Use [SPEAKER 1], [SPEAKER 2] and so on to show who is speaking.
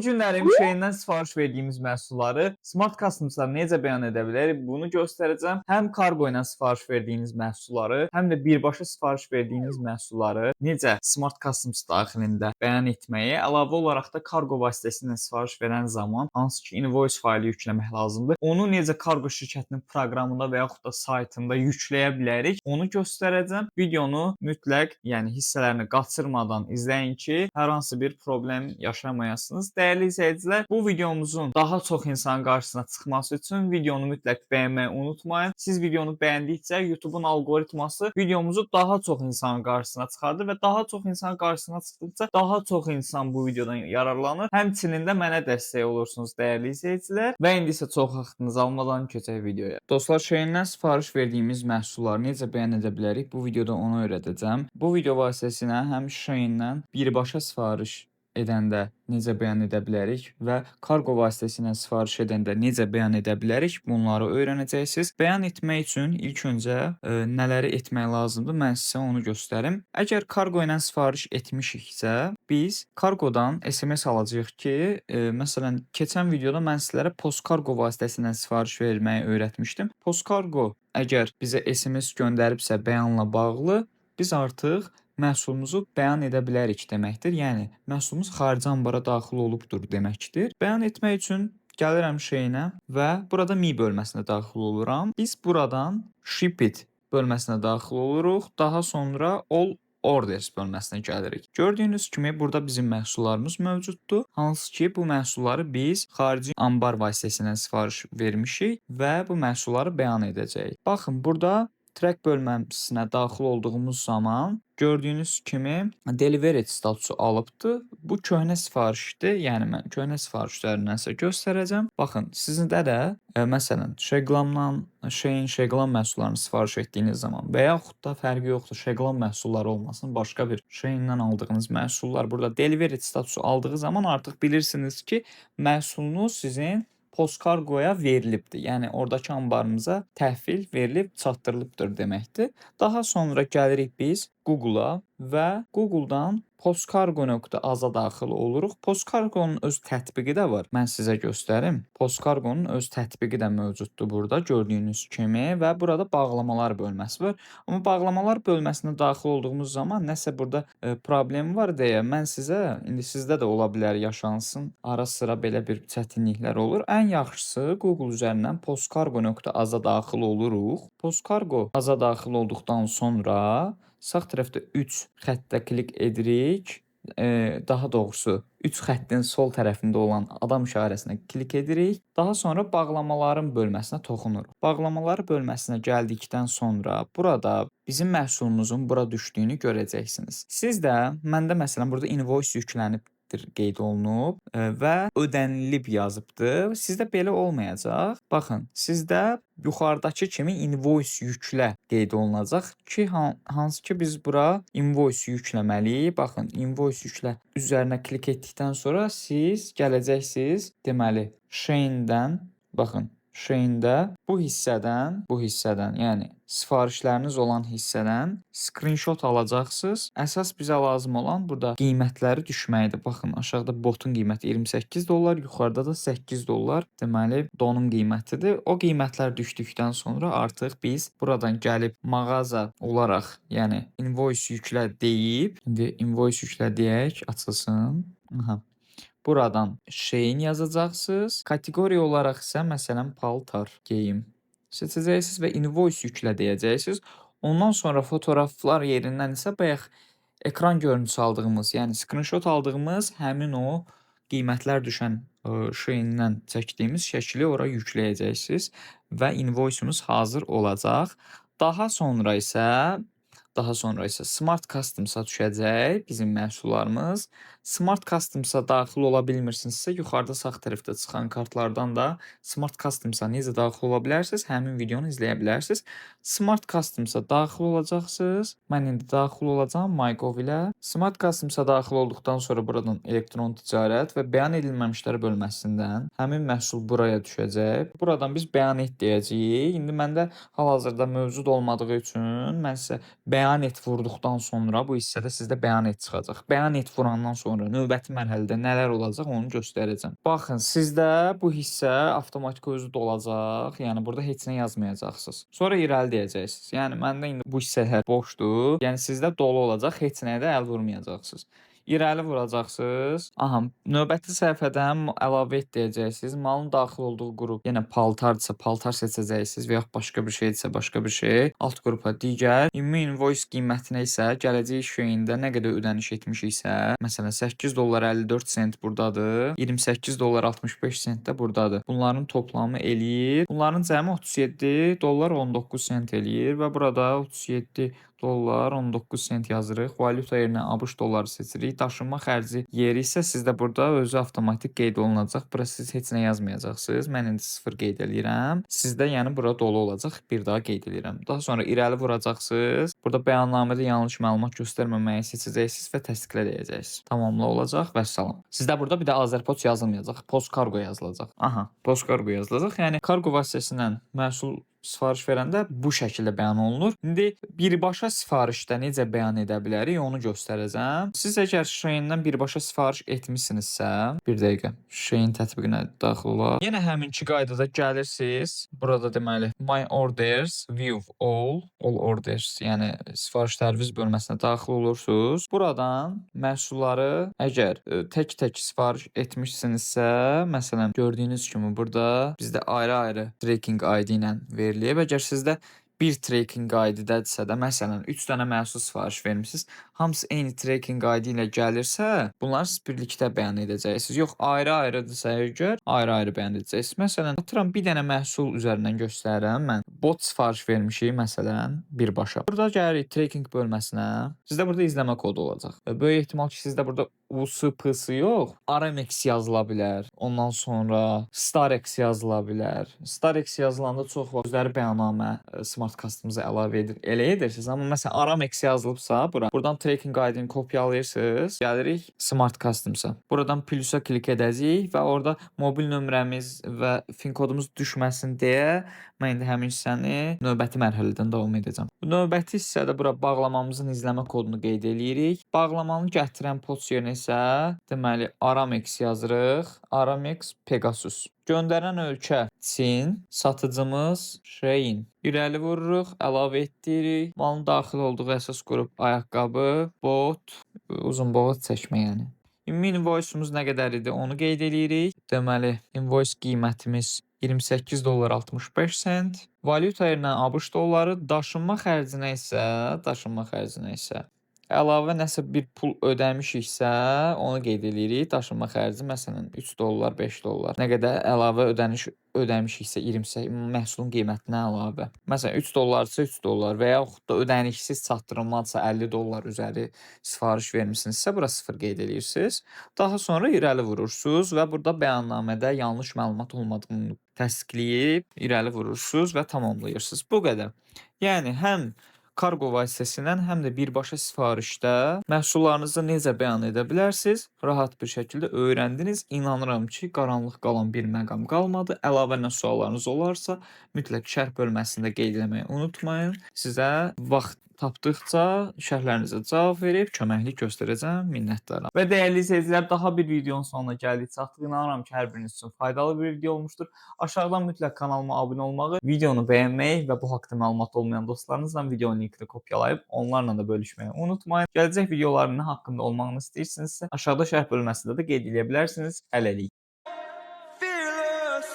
[SPEAKER 1] Bu günlərim Shein-dən sifariş verdiyimiz məhsulları Smart Customs'da necə bəyan edə bilərik, bunu göstərəcəm. Həm kargo ilə sifariş verdiyiniz məhsulları, həm də birbaşa sifariş verdiyiniz məhsulları necə Smart Customs daxilində bəyan etməyi, əlavə olaraq da kargo vasitəsilə sifariş verən zaman hansı ki invoice faylı yükləmək lazımdır, onu necə kargo şirkətinin proqramında və yaxud da saytında yükləyə bilərik, onu göstərəcəm. Videonu mütləq, yəni hissələrini qaçırmadan izləyin ki, hər hansı bir problem yaşamayasınız. Dəyərli izləyicilər, bu videomuzun daha çox insan qarşısına çıxması üçün videonu mütləq bəyənməyi unutmayın. Siz videonu bəyəndikcə YouTube-un alqoritması videomuzu daha çox insanın qarşısına çıxardır və daha çox insan qarşısına çıxdıqca daha çox insan bu videodan yararlanır. Həmçinin də mənə dəstək olursunuz, dəyərli izləyicilər. Və indi isə çox vaxtınızı almadan keçək videoya. Dostlar, Shein-dən sifariş verdiyimiz məhsulları necə bəyan edə bilərik? Bu videoda onu öyrədəcəm. Bu video vasitəsilə həm Shein-dən birbaşa sifariş edəndə necə bəyan edə bilərik və kargo vasitəsilə sifariş edəndə necə bəyan edə bilərik, bunları öyrənəcəksiniz. Bəyan etmək üçün ilk öncə nələri etmək lazımdır, mən sizə onu göstərim. Əgər kargo ilə sifariş etmişiksə, biz kargodan SMS alacağıq ki, məsələn, keçən videoda mən sizlərə postkargo vasitəsilə sifariş verməyi öyrətmişdim. Postkargo əgər bizə SMS göndəribsə bəyanla bağlı, biz artıq məhsulumuzu bəyan edə bilərik deməkdir. Yəni məhsulumuz xarici ambara daxil olubdur deməkdir. Bəyan etmək üçün gəlirəm Shein-ə və burada Me bölməsinə daxil oluram. Biz buradan Shipped bölməsinə daxil oluruq. Daha sonra All Orders bölməsinə gəlirik. Gördüyünüz kimi burada bizim məhsullarımız mövcuddur. Hansı ki bu məhsulları biz xarici ambar vasitəsilə sifariş vermişik və bu məhsulları bəyan edəcəyik. Baxın, burada track bölməsinə daxil olduğumuz zaman gördüyünüz kimi delivered statusu alıbdır. Bu köhnə sifarişdir. Yəni mən köhnə sifariş üzərindən sizə göstərəcəm. Baxın, sizdə də məsələn Sheglamdan, Shein Sheglam məhsullarını sifariş etdiyiniz zaman və yaxud da fərqi yoxdur, Sheglam məhsulları olmasın, başqa bir Shein-dən aldığınız məhsullar burada delivered statusu aldığı zaman artıq bilirsiniz ki, məhsulunuz sizin postkargoya verilibdir. Yəni oradakı anbarımıza təhvil verilib, çatdırılıbdır deməkdir. Daha sonra gəlirik biz Google-a və Google-dan postkargo.az-a daxil oluruq. Postkargonun öz tətbiqi də var. Mən sizə göstərim. Postkargonun öz tətbiqi də mövcuddur burada gördüyünüz kimi və burada bağlamalar bölməsi var. Amma bağlamalar bölməsinə daxil olduğumuz zaman nəsə burada problem var deyə mən sizə, indi sizdə də ola bilər yaşansın, ara sıra belə bir çətinliklər olur. Ən yaxşısı Google üzərindən postkargo.az-a daxil oluruq. Postkargo.az-a daxil olduqdan sonra sağ tərəfdə 3 xəttə klik edirik. Daha doğrusu 3 xəttin sol tərəfində olan adam işarəsinə klik edirik. Daha sonra bağlamaların bölməsinə toxunuruq. Bağlamalar bölməsinə gəldikdən sonra burada bizim məhsulumuzun bura düşdüyünü görəcəksiniz. Siz də, məndə məsələn burada invoice yüklənibdir qeyd olunub və ödənilib yazıbdır. Sizdə belə olmayacaq. Baxın, sizdə yuxarıdakı kimi invoice yüklə qeyd olunacaq ki, hansı ki biz bura invoice yükləməliyik. Baxın, invoice yüklə üzərinə klik etdikdən sonra siz gələcəksiniz, deməli, Shein-dən, baxın, Shein-də bu hissədən, yəni sifarişləriniz olan hissədən screenshot alacaqsınız. Əsas bizə lazım olan burada qiymətləri düşməkdir. Baxın, aşağıda botun qiyməti 28 dollar, yuxarıda da 8 dollar, deməli, donun qiymətidir. O qiymətlər düşdükdən sonra artıq biz buradan gəlib mağaza olaraq, yəni invoice yüklə deyib, indi invoice yüklə deyək, açılsın. Aha. Buradan Shein yazacaqsınız. Kateqoriya olaraq isə məsələn paltar, geyim seçəcəksiniz və invoice yüklə deyəcəksiniz. Ondan sonra fotoqraflar yerindən isə bayaq ekran görüntüsü aldığımız, yəni screenshot aldığımız həmin o qiymətlər düşən Shein-dən çəkdiyimiz şəkli ora yükləyəcəksiniz və invoice-umuz hazır olacaq. Daha sonra isə Smart Customs-a düşəcək bizim məhsullarımız. Smart Customs-a daxil ola bilmirsinizsə, yuxarıda sağ tərəfdə çıxan kartlardan da Smart Customs-a necə daxil ola bilərsiniz, həmin videonu izləyə bilərsiniz. Smart Customs-a daxil olacaqsınız. Mən indi daxil olacağam MyGov ilə. Smart Customs-a daxil olduqdan sonra buradan elektron ticarət və bəyan edilməmişlər bölməsindən həmin məhsul buraya düşəcək. Buradan biz bəyan et deyəcəyik. İndi məndə hal-hazırda mövcud olmadığı üçün mən sizə bəyan et vurduqdan sonra bu hissədə sizdə bəyan et çıxacaq. Bəyan et vurandan sonra sonra növbəti mərhələdə nələr olacaq, onu göstərəcəm. Baxın, sizdə bu hissə avtomatik özü dolacaq. Yəni burada heç nə yazmayacaqsınız. Sonra irəli deyəcəksiniz. Yəni məndə indi bu hissələr boşdur. Yəni sizdə dolu olacaq, heç nəyə də əl vurmayacaqsınız. İrəli vuracaqsınız. Aha, növbəti səhifədən əlavə et deyəcəksiniz. Malın daxil olduğu qrup, yenə paltardırsa paltar seçəcəksiniz və yaxud başqa bir şeydirsə başqa bir şey. Alt qrupa digər. Ümumi invoice qiymətinə isə gələcək Shein-də nə qədər ödəniş etmişiksə, məsələn 8 dollar 54 sent burdadır, 28 dollar 65 sent də burdadır. Bunların toplamı eləyir. Bunların cəmi 37 dollar 19 sent eləyir və burada 37 dollar 19 sent yazırıq. Valyuta yerinə ABŞ dolları seçirik. Daşınma xərci yeri isə sizdə burada özü avtomatik qeyd olunacaq. Bura siz heç nə yazmayacaqsınız. Mən indi 0 qeyd eləyirəm. Sizdə yəni bura dolu olacaq. Bir daha qeyd eləyirəm. Daha sonra irəli vuracaqsınız. Burada bəyannamədə yanlış məlumat göstərməməyi seçəcəksiniz və təsdiqlə deyəcəksiniz. Tamamla olacaq və salam. Sizdə burada bir də Azərpoçt yazılmayacaq. Post kargo yazılacaq. Aha, post kargo yazılacaq. Yəni kargo vasitəsilə məhsul sifariş verəndə bu şəkildə bəyan olunur. İndi birbaşa sifarişdə necə bəyan edə bilərik, onu göstərəcəm. Siz əgər Shein-dən birbaşa sifariş etmisinizsə, bir dəqiqə, Shein tətbiqinə daxil olaq. Yenə həminki qaydada gəlirsiniz. Burada deməli My Orders, View All, All Orders, yəni sifarişləriniz bölməsinə daxil olursunuz. Buradan məhsulları əgər tək-tək sifariş etmişsinizsə, məsələn gördüyünüz kimi burada bizdə ayrı-ayrı tracking ID ilə verilib. Əgər sizdə bir tracking ID-dədirsə də, məsələn 3 dənə məhsul sifariş vermisiniz, hamısı eyni tracking ID ilə gəlirsə, bunları siz birlikdə bəyan edəcəksiniz. Yox, ayrı-ayrıdırsa əgər, ayrı-ayrı bəyan edəcəksiniz. Məsələn, atıram bir dənə məhsul üzərindən göstərirəm mən. Bot sifariş vermişik məsələn birbaşa. Burada gəlirik tracking bölməsinə. Sizdə burada izləmə kodu olacaq. Böyük ehtimal ki, sizdə burada USPS yox, Aramex yazıla bilər. Ondan sonra Starex yazıla bilər. Starex yazılanda çox vaxt özləri bəyannamə Smart Customs'a əlavə edir. Elə edirsiniz. Amma məsələn Aramex yazılıbsa bura, buradan tracking ID-ni kopyalayırsınız. Gəlirik Smart Customs'a. Buradan plusa klik edəcəyik və orada mobil nömrəmiz və fin kodumuz düşməsin deyə mən indi həmin hissəni növbəti mərhələdən davam edəcəm. Bu növbəti hissədə bura bağlamamızın izləmə kodunu qeyd eləyirik. Bağlamanı gətirən poçt yerinə isə deməli Aramex yazırıq. Aramex Pegasus. Göndərən ölkə Çin, satıcımız Shein. İrəli vururuq, əlavə etdiririk. Malın daxil olduğu əsas qrup ayaqqabı, bot, uzunboğaz çəkmə yəni. Ümumi invoice-umuz nə qədər idi, onu qeyd eləyirik. Deməli, invoice qiymətimiz 28 dollar 65 sent. Valyuta yerinə ABŞ dolları, daşınma xərcinə isə əlavə nəsə bir pul ödəmişiksə, onu qeyd eləyirik. Daşınma xərci məsələn 3 dollar, 5 dollar. Nə qədər əlavə ödəniş ödəmişiksə 28 məhsulun qiymətinə əlavə. Məsələn 3 dollarsa 3 dollar və yaxud da ödənişsiz çatdırılmadısa 50 dollar üzəri sifariş vermisinizsə, bura 0 qeyd eləyirsiniz. Daha sonra irəli vurursunuz və burada bəyannamədə yanlış məlumat olmadığını təsdiqləyib irəli vurursunuz və tamamlayırsınız. Bu qədər. Yəni həm kargo vasitəsilə, həm də birbaşa sifarişdə məhsullarınızı necə bəyan edə bilərsiniz, rahat bir şəkildə öyrəndiniz. İnanıram ki, qaranlıq qalan bir məqam qalmadı. Əlavə nə suallarınız olarsa, mütləq şərh bölməsində qeyd eləməyi unutmayın. Sizə vaxt tapdıqca şərhlərinizə cavab verib köməklik göstərəcəm. Minnətdaram. Və dəyərli izləyicilər, daha bir videonun sonuna gəldik, çatdıq. İnanıram ki, hər biriniz üçün faydalı bir video olmuşdur. Aşağıdan mütləq kanalıma abunə olmağı, videonu bəyənməyi və bu haqda məlumat olmayan dostlarınızla videonun linkini kopyalayıb onlarla da bölüşməyi unutmayın. Gələcək videoların nə haqqında olmağını istəyirsinizsə, aşağıda şərh bölməsində də qeyd edə bilərsiniz. Hələlik.
[SPEAKER 2] Fearless.